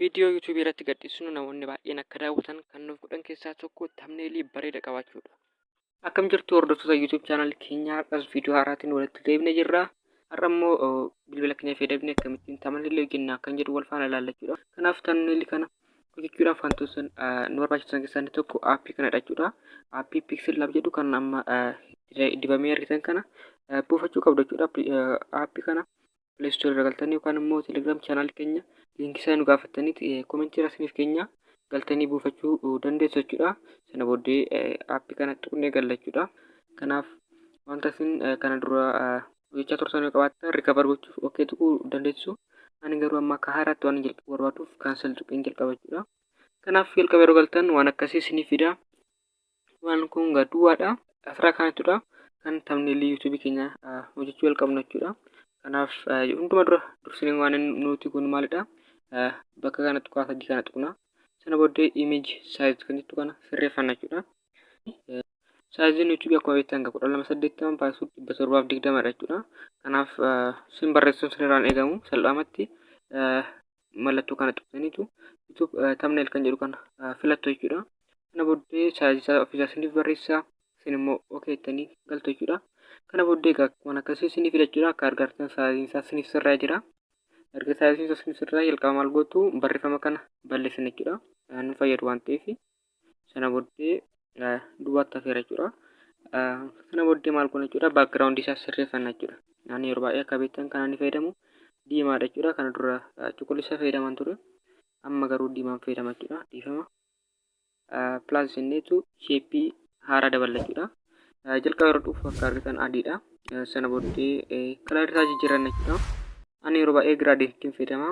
Viidiyoo YouTube irratti gadhiisnu namoonni baay'een akka daawwatan kan nuuf godhan keessaa tokko thumbnailii bareeda qabaachuudha. Akkam jirtu hordoftoota YouTube channel keenyaa, har'as viidiyoo haaraatiin walitti deebinee jirra. Har'a immoo bilbila keenya fayyadamnee akkamittiin thumbnailii hojjenna kan jedhu wal faana ilaallachuudha. Kanaaf thumbnailii kana hojjechuudhaaf wantoota nu barbaachisan keessaa inni tokko aappii kanadha jechuudha. Aappii Pixel Lab jedhu kan amma dibamee argitan kana buufachuu qabdu jechuudha. Aappii kana Play Store irra galtanii yookaan immoo Telegram channel keenya liinkii isaa nu gaafattaniiti komentii irra isiniif keenya galtanii buufachuu dandeessu jechuudha. Sana booddee aappii kana tuqnee galla jechuudha. Kanaaf wanta isin kana dura hojjechaa turtan yoo qabaattan recover gochuuf OK tuquu dandeessu. Ani garuu amma akka haaraatti waan jalqabu barbaaduuf cancel tuqeen jalqaba jechuudha. Kanaaf jalqaba yeroo galtan waan akkasii isiniif fida. Waan kun egaa duwwaadha. Asirraa kanatudha kan thumbnailii YouTube keenya hojjechuu jalqabnu jechuudha. Kanaaf hunduma dura dursinee waan nuti kun maalidha? Bakka kana tuqaa sadii kana tuqna. Sana booddee image size kan jettu kana sirreeffanna jechuudha. Saayiziin YouTube akkuma beektan 1280 baay'isuu 720dha jechuudha. Kanaaf sin barreessuun sinirraan eegamu, salphaamatti mallattoo kana tuqxaniitu YouTube thumbnail kan jedhu kana filattu jechuudha. Kana booddee saayizii isaa ofiisaa isiniif barreessa, isin immoo OK jettanii galtu jechuudha. Kana booddee egaa waan akkasii isiniif fida jechuudha. Akka argartan saayiziin isaa isiniif sirraa jira. Erga saayiziin isaa isiniif sirraa, jalqaba maal gootu? Barreeffama kana balleessan jechuudha. Nu fayyadu waan ta'eef sana booddee duwwaatti hafeera jechuudha. Sana booddee maal goona jechuudha? Background isaa sirreeffanna jechuudha. Ani yeroo baay'ee akka beektan kan ani fayyadamu diimaadha jechuudha. Kana dura cuquliisa fayyadaman ture. Amma garuu diimaan fayyadama jechuudha. Dhiifama. Plus jenneetu shapeii haaraa daballa jechuudha. Jalqaba yeroo dhufu akka argitan adiidha. Sana booddee colorii isaa jijjiiranna jechuudha. Ani yeroo baay'ee gradientiin fayyadama.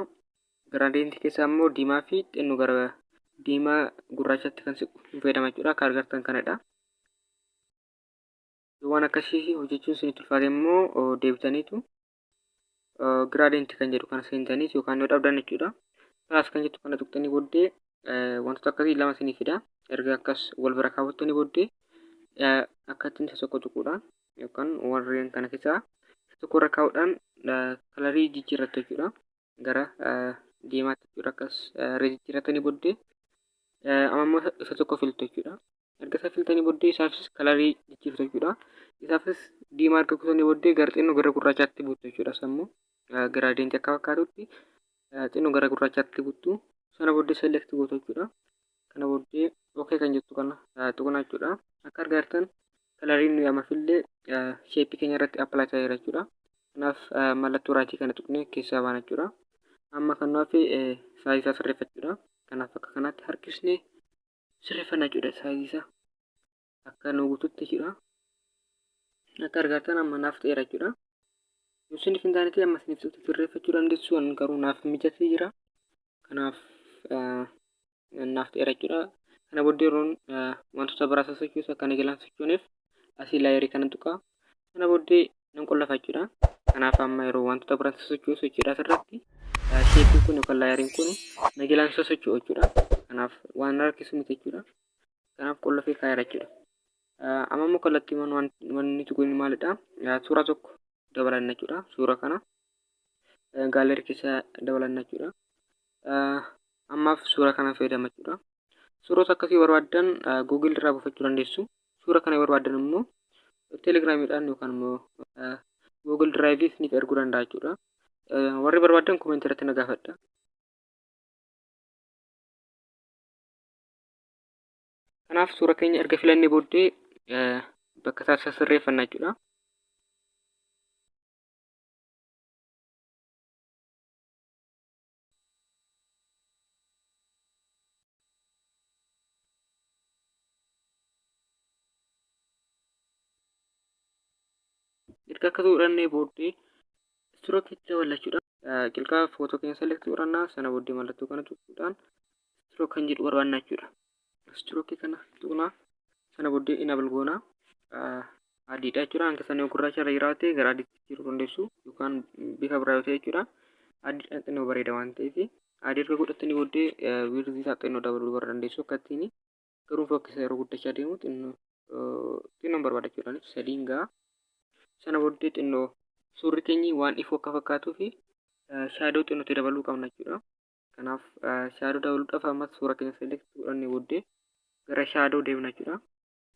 Gradientii keessaa immoo diimaa fi xinnoo gara diimaa gurraachatti kan siqu hin fayyadama jechuudha. Akka argartan kanadha. Waan akkasii hojjechuun isinitti ulfaate immoo deebitaniitu gradient kan jedhu kana seentaniis yookaan yoo dhabdan jechuudha. Plus kan jettu kana tuqxanii booddee wantoota akkasii lama isinii fida. Erga akkas wal bira kaawwattanii booddee akka ittiin isa tokko tuquudhaan yookaan warreen kana keessaa isa tokko irra kaa'uudhaan colorii jijjiirrattu jechuudha. Gara diimaatti jechuudha. Akkas jijjiirratanii booddee amma immoo isa tokko filtu jechuudha. Erga isa filtanii booddee isaafis colorii jijjiirtu jechuudha. Isaafis diimaa erga kutanii booddee gara xinnoo gara gurraachaatti buuttu jechuudha. Sammuu gradientii akka fakkaatutti xinnoo gara gurraachaatti buuttu. Sana booddee select gootu jechuudha. Kana booddee OK kan jettu kana tuqna jechuudha. Akka argaa jirtan coloriin nuyi amma fillee shapeii keenya irratti apply ta'eera jechuudha. Kanaaf mallattoo rightii kana tuqnee keessaa baana jechuudha. Amma kan nu hafe sizeii isaa sirreeffachuudha. Kanaaf akka kanaatti harkisnee sirreeffanna jechuudha, sizeii isaa akka nu guututti jechuudha. Akka argattan amma naaf ta'eera jechuudha. Yoo isiniif hin taane ta'e amma isiniif ta'utti sirreeffachuu dandeessu, an garuu naaf mijatee jira. Kanaaf naaf ta'eera jechuudha. Kana booddee yeroon wantoota biraa sosochoosu akka inni jalaan sochooneef asii layerii kana tuqaa. Kana booddee nan qollafa jechuudha. Kanaaf amma yeroo wantoota biraa sosochoosu jechuudha, asirratti shapeiin kun yookaan layeriin kun na jalaan sosocho'u jechuudha. Kanaaf waan rakkisu miti jechuudha. Kanaaf qollafee kaa'eera jechuudha. Amma immoo kallattiiwwan wanni nuti goonu maalidha? Suuraa tokko dabalanna jechuudha. Suura kana gallery keessa dabalanna jechuudha. Ammaaf suura kana fayyadama jechuudha. Suurota akkasii barbaaddan Google irraa buufachuu dandeessu. Suura kana barbaaddan immoo Telegramiidhaan yookaan immoo Google Drive isiniif erguu danda'a jechuudha. Warri barbaaddan commentii irratti na gaafadha. Kanaaf suura keenya erga filannee booddee bakka isaa sirreeffanna jechuudha. Erga akkas godhannee booddee suura keetti daballa jechuudha. Jalqaba footoo keenya select godhannaa, sana booddee mallattoo kana tuquudhaan stroke kan jedhu barbaanna jechuudha. Stroke kana tuqnaa, sana booddee enable goonaa, adiidha jechuudha. Hanga sana yoo gurraacha irra jiraate gara adiitti jijjiiruu dandeessu yookaan bifa biraa yoo ta'e jechuudha. Adiidhaan xinnoo bareeda waan ta'eef adii erga godhattanii booddee widthii isaa xinnoo dabaluu bara dandeessu, akka ittiin garuu fokkisa yeroo guddachaa deemu xinnoo xinnoon barbaada jechuudha. Sadiin ga'a. Sana booddee xinnoo suurri keenyi waan ifuu akka fakkaatuu fi shadow xinnootti dabaluu qabna jechuudha. Kanaaf shadow dabaluudhaaf ammas suura keenya select godhannee booddee gara shadow deemna jechuudha.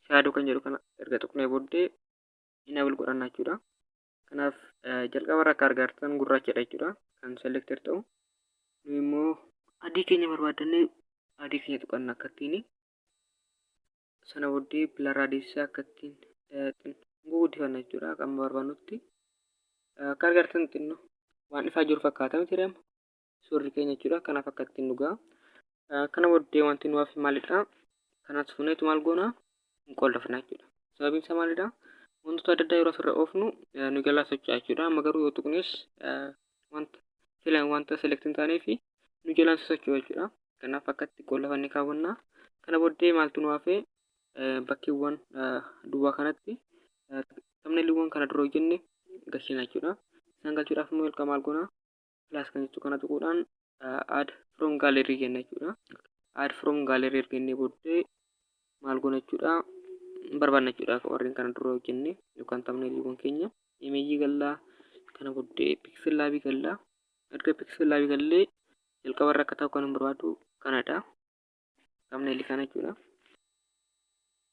Shadow kan jedhu kana erga tuqnee booddee enable godhanna jechuudha. Kanaaf jalqaba irra akka argaa jirtan gurraachadha jechuudha. Kan selected ta'u. Nu immoo adii keenya barbaadannee adii keenya tuqanna akka ittiin. Sana booddee blur radius akka ittiin guguddifanna jechuudha. Akka amma barbaannutti. Akka argaa jirtan xinnoo waan ifaa jiru fakkaata miti amma suurri keenya jechuudha. Kanaaf akka ittiin dhugaa. Kana booddee wanti nu hafe maalidha? Kanas fuuneetu maal goona? Hin qollofna jechuudha. Sababiin isaa maalidha? Wantoota adda addaa yeroo asirra oofnu nu jalaa socho'a jechuudha. Amma garuu yoo tuqnes wanta filan wanta select hin taanee fi nu jalaan socho'u jechuudha. Kanaaf akka itti qollofannee kaawwanna. Kana booddee maaltu nu hafe? Bakkeewwan duwwaa kanatti thumbnailiiwwan kana dura hojjenne galchina jechuudha. Isaan galchuudhaaf immoo jalqaba maal goona? Plus kan jettu kana tuquudhaan add from gallery jenna jechuudha. Add from gallery erga jennee booddee maal goona jechuudha? Barbaanna jechuudha warreen kana dura hojjenne yookaan thumbnailiiwwan keenya. Imeejii gallaa, kana booddee pixel lab gallaa. Erga pixel lab gallee jalqaba irra akka ta'u kan hin barbaadu kanadha. Thumbnail kana jechuudha.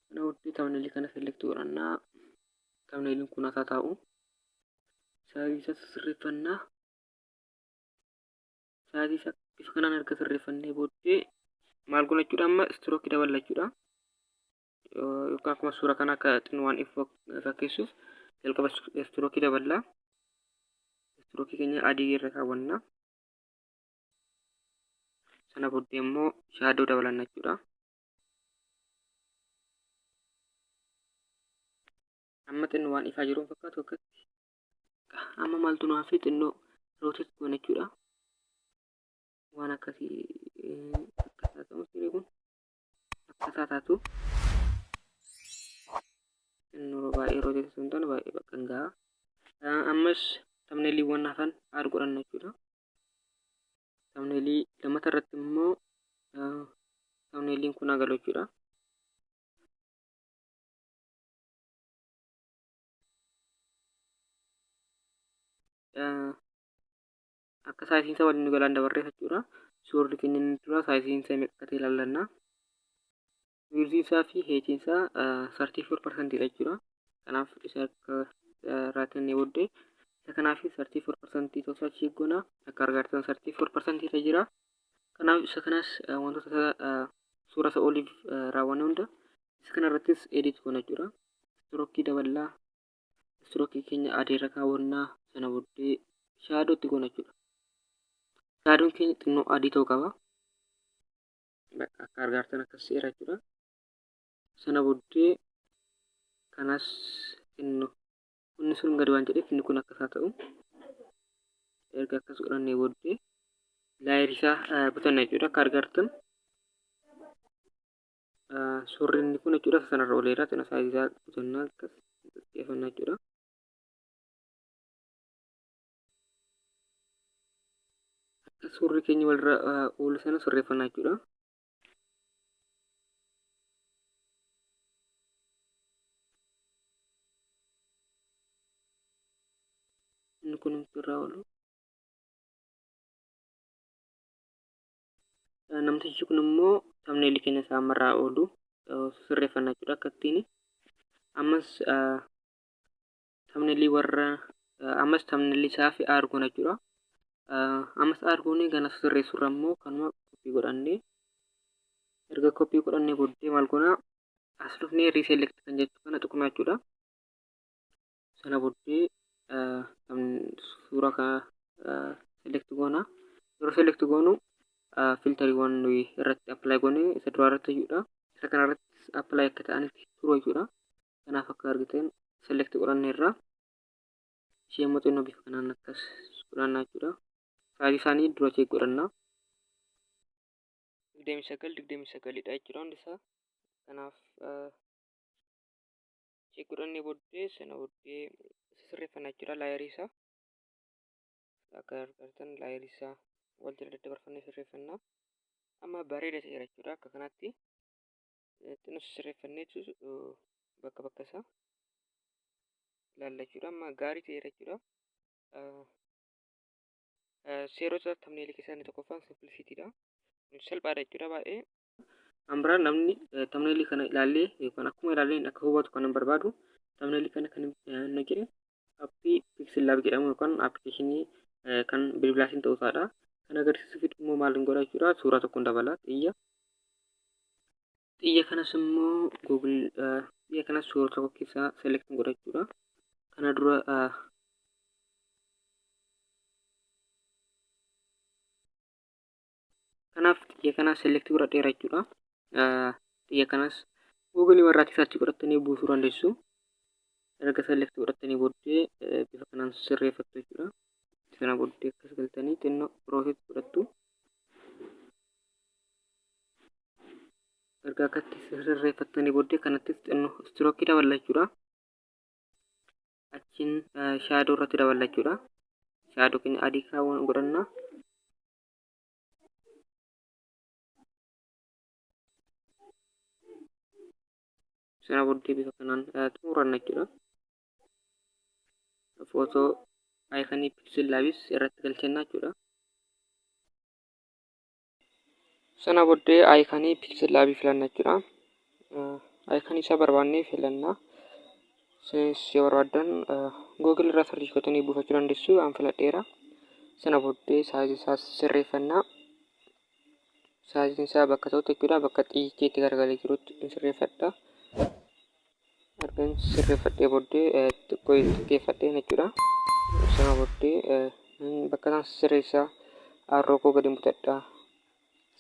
Kana booddee thumbnail kana select godhannaa. Thumbnailiin kun haa taa'u. Saayizii isaa sirreeffannaa. Saayizii isaa bifa kanaan erga sirreeffannee booddee maal goona jechuudha? Amma stroke daballa jechuudha. Yookaan akkuma suura kana akka xinnoo waan ifu fakkeessuuf jalqaba stroke daballa. Stroke keenya adii irra kaawwanna. Sana booddee immoo shadow dabalanna jechuudha. Amma xinnoo waan ifaa jiru fakkaatu akkatti. Amma maaltu nu hafe? Xinnoo rotate goona jechuudha. Waan akkasii akkasaa ta'u sirrii kun akkasaa taatu xinnoo baay'ee rotate osoo hin taane baay'ee bakka hin gaha. Ammas thumbnailiiwwan hafan add godhanna jechuudha. Thumbnailii lammata irratti immoo thumbnailiin kun agalu jechuudha. Akka saayiziin isaa waliin nu galaan dabarreef jechuudha. Suurri keenya inni dura saayiziin isaa meeqa akka ta'e ilaallanna. Wiirziin isaa fi heetiin isaa 34% dha jechuudha. Kanaaf isa akka raatannee booddee isa kanaaf 34% ta'uu isaa check goona. Akka argaa jirtan 34% irra jira. Kanaaf isa kanas wantoota suura isa oliif raawwanne hunda isa kana irrattis edit goona jechuudha. Strookii daballaa, strookii keenya adii irra kaawwannaa, sana booddee shaadoo itti goona jechuudha. Shaadoon keenya xinnoo adii ta'uu qaba. Bakka akka argaa jirtan akkas seera jechuudha. Sana booddee kanas xinnoo inni sun gadi waan jedheef inni kun akkas haa ta'u. Erga akkas godhannee booddee laayerii isaa butanna jechuudha. Akka argaa jirtan suurri inni kun jechuudha sanarra oleera, xinnoo saayizii isaa butannaa akkas xiyyeeffannaa jechuudha. Akka suurri keenya walirra oolu sana sirreeffannaa jechuudha. Inni kun irraa oolu. Namtichi kun immoo thumbnail keenya isaa ammarraa oolu sirreeffannaa jechuudha akka ittiin. Ammas thumbnail warra ammas thumbnail isaa fi aargoon jechuudha. Ammas aargoon gana sirreessurra immoo kanuma koppii godhannee, erga koppii godhannee booddee maal goona? As dhufnee reselect kan jettu kana tuqna jechuudha. Sana booddee suura kana select goona. Yeroo select goonu filtariiwwan nuyi irratti apply goone isa duraa irratti jechuudha. Isa kana irratti apply akka ta'anitti turu jechuudha. Kanaaf akka argitan select godhanneerra. Ishee immoo xinnoo bifa kanaan akkas godhannaa jechuudha. Saayizii isaanii dura check godhanna. 29 29dha jechuudha hundi isaa. Kanaaf check godhannee booddee sana booddee sirreeffannaa jechuudha laayerii isaa. Akka argitan laayerii isaa wal jala daddabarfannee sirreeffannaa. Amma bareeda ta'eera jechuudha akka kanatti. Xinnoo sirreeffannee bakka bakka isaa ilaalla jechuudha. Amma gaarii ta'eera jechuudha. Seerota thumbnailii keessaa inni tokkoffaan simplicitydha. Salphaadha jechuudha baay'ee. Kan biraan namni thumbnailii kana ilaallee yookaan akkuma ilaalleen akka hubatu kan barbaadu, thumbnailii kana kan inni jedhe appii PixelLab jedhamu yookaan applicationii kan bilbilaatiin ta'uu isaadha. Kan agarsiisuuf immoo maal godha jechuudha? Suuraa tokkoon dabala, xiyya. Xiyya kanas immoo Google, xiyya kanas suura tokko keessaa select godha jechuudha. Kana dura kanaaf xiyya kana select godhadheera jechuudha. Xiyya kanas Google irraa search godhattanii buusuu dandeessu. Erga select godhattanii booddee bifa kanaan sirreeffattu jechuudha. Sana booddee akkas galtanii xinnoo rotate godhattu. Erga akkatti sirreeffattanii booddee kanattis xinnoo strokeii daballa jechuudha. Achiin shadow irratti daballa jechuudha. Shadow keenya adii kaawwan godhanna. Sana booddee bifa kanaan xumuranna jechuudha. Footoo iconii PixelLabis irratti galchanna jechuudha. Sana booddee iconii PixelLabii filanna jechuudha. Iconii isaa barbaannee filanna. Isinis yoo barbaaddan Google irraa search gootanii buufachuu dandeessu. An filadheera. Sana booddee sizeii isaa sirreeffanna. Sizeiin isaa bakka ta'utti jechuudha. Bakka xiyyichi itti garagalee jirutti hin sirreeffadha. Ergan sirreeffadhee booddee xiqqoo xiqqeeffadheen jechuudha. Sana booddee bakka isaan sirreessaa arrow koo gadi butadha.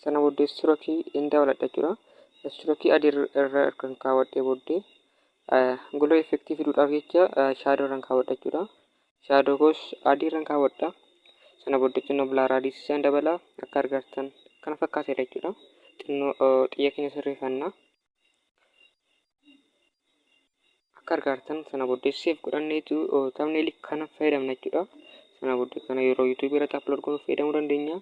Sana booddee strokeii hin dabaladha jechuudha. Strokeii adii irra ergan kaawwadhee booddee glow effectii fiduudhaaf jecha shadow irraan kaawwadha jechuudha. Shadow koos adii irraan kaawwadha. Sana booddee xinnoo blur adii isaan dabala. Akka argartan kana fakkaateera jechuudha. Xinnoo xiyya keenya sirreeffanna. Akka argartan sana booddee save godhanneetu thumbnailii kana fayyadamna jechuudha. Sana booddee kana yeroo YouTubeii irratti upload goonu fayyadamuu dandeenya.